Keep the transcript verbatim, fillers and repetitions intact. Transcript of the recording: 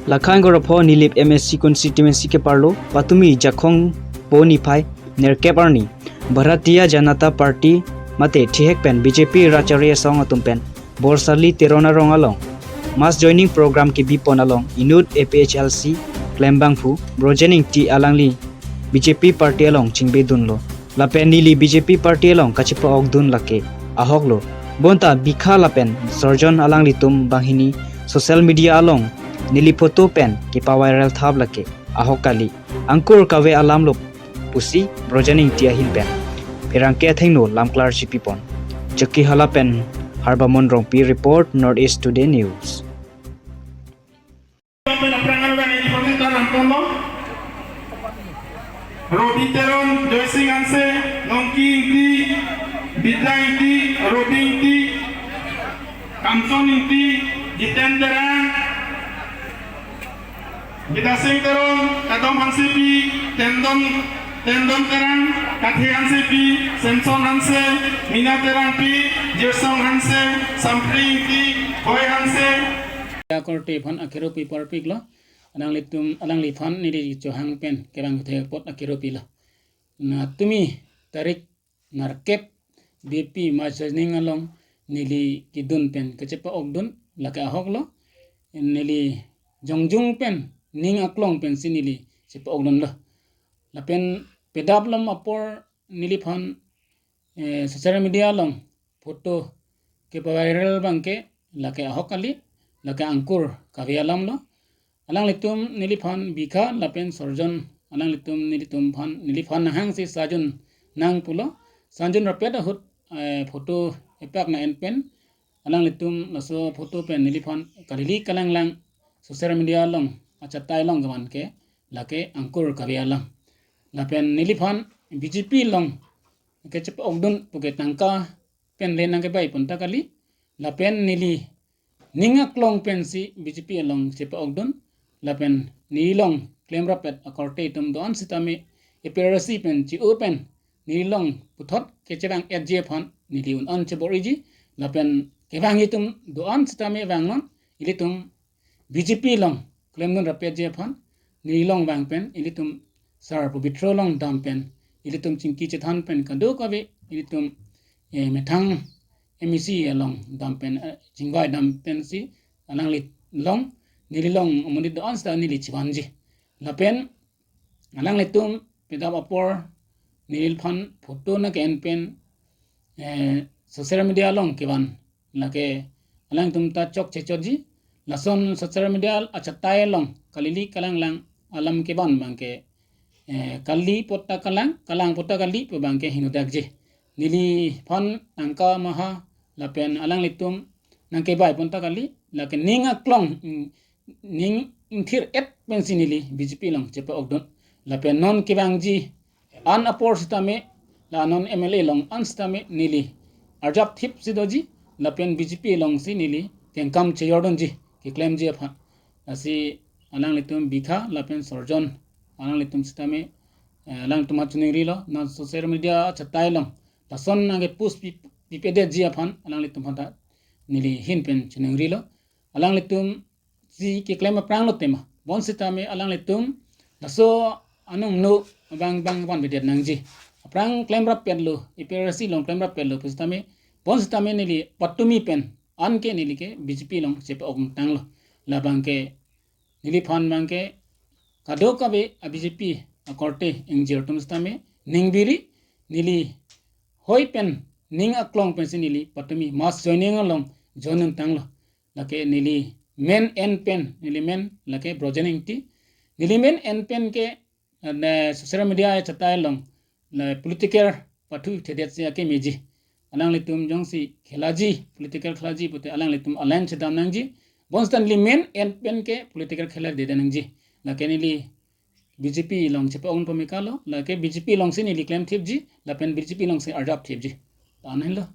Lakhang Gorapho Nilip M A C constituency keparlo patumi Jakhong po niphai nerkep arni Bharatiya Janata Party mate thihek pen B J P Rachari Asong atum pen Borsali Teron arong along mass joining program kebipon along inut A P H L C klembangphu Brojen Ingti alangli B J P party along chingbedunlo. Lapen neli B J P party along kachepa-okdun lake ahoklo. Bonta Bikha lapen Sorjon alanglitum banghini social media along neli photo pen kepa-viral thap lake ahok kali. Angkur kave alamlo pusi Brojen Ingti ahin pen pherangke athengno lamklar chipipon. Chokihola pen Harbamon Rongpi report, North East Today News. Pen aphrang arvang information ta lamponlo. Robi Teron, Joysing Hanse, Nongki Ingti, Bidya Ingti, Robi Ingti, Kamson Ingti, Jiten Terang, Bidya Sing Teron, Kadom Hansepi, Tendon, Tendon Terang, Kathe Hansepi, Samson Hanse, Mina Terangpi, Jirsong Hanse, Sampri Ingti, Hoi Hanse. Akorte aphan akero pi parpiklo, alanglitum, alangliphan neli chohang pen kevang thek apot akero pilo. Na tumi tarik nerkep B P mass joining along neli kedun pen kachepa-okdun lake ahoklo. Neli jongjung pen ning aklong pensi neli chepa-okdunlo. Lapen pedap lam apor neliphan, eh, social media along photo kepa-viral abangke lake ahok kali, lake angkur kave alamlo. Alanglitum neliphan Bikha lapen Sorjon alanglitum nelitum phan, neliphan nanghangsi sajun nang pulo. Sajun rapet ahut, eh, photo epak na-en pen alanglitum laso photo pen neliphan kalili kalanglang social media along achatai along kevan ke lake angkur kave alam. Lapen neliphan B J P along kechepa-okdun puke tangka pen le nangkebai pon ta kali. Lapen neli ning aklong pensi B J P along chepa-okdun. Lapen neli along klemrapet akorte atum do-an sitame A P H L C pen chi-o pen neli along puthot kechevang-etji aphan neli un-an chebor-iji. Lapen kevang atum do-an sitame vangnon, ilitum B J P along klemdun rapetji aphan neli along vang pen ilitum Sar Pobitro along dam pen ilitum chingki chethan pen kadokave ilitum, eh, methang M A C along dam pen, eh, chingvai dam pensi alangli along, neli along amonit do-an sita neli chevanji. Lapen alanglitum pedap apor neliphan photo nang ke-en pen, eh, social media along kevan lake alangtum ta chokche chotji. Lason social media achatai along kalili kalanglang alam kevan abangke, eh, kali apot ta kalang, kalang apot ta kali pu abangke hinudakji. Neliphan tangka maha lapen alanglitum nangkebai pon ta kali, lake ning aklong, mm, ning ingthir-et pensi neli B J P along chepa-okdun. Lapen non kevangji an apor sitame, la non M L A along an sitame neli arjap thip si doji, lapen B J P alongsi neli kengkam chejordunji, keklemji aphan. Lasi alanglitum Bikha lapen Sorjon alanglitum sitame, eh, alanglitum aphan chiningrilo, non social media achatai along lason nangke post pi, pipedetji aphan alanglitum aphan ta neli ahin pen chiningrilo. Alanglitum si keklem aphrang lo tema, bonsitame alanglitum laso anung no bang bang vanvedet nangji. Aphrang klemrapetlo, A P H L C along klemrapetlo pusitame, bonsitame neli patumi pen anke neli ke B J P along chepa-ok tanglo. Labangke neliphan abangke kadokave a B J P akorte ingjir atum sitame ning biri, neli hoi pen ning aklong pensi neli patumi mass joining along join un tanglo. Lake neli men en pen, neli men lake Brojen Ingti. Neli men en pen ke, eh, social media achatai along la political pathu thedet si akemeji. Alanglitum jongsi khelaji, political khelaji pute alanglitum alliance chedam nangji. Bonsita neli men en pen ke political khela dede nangji. Lake neli B J P along chepa-ok pamikalo, lake B J P alongsi neli klem thipji, lapen B J P alongsi arjap thipji. Tan henlo.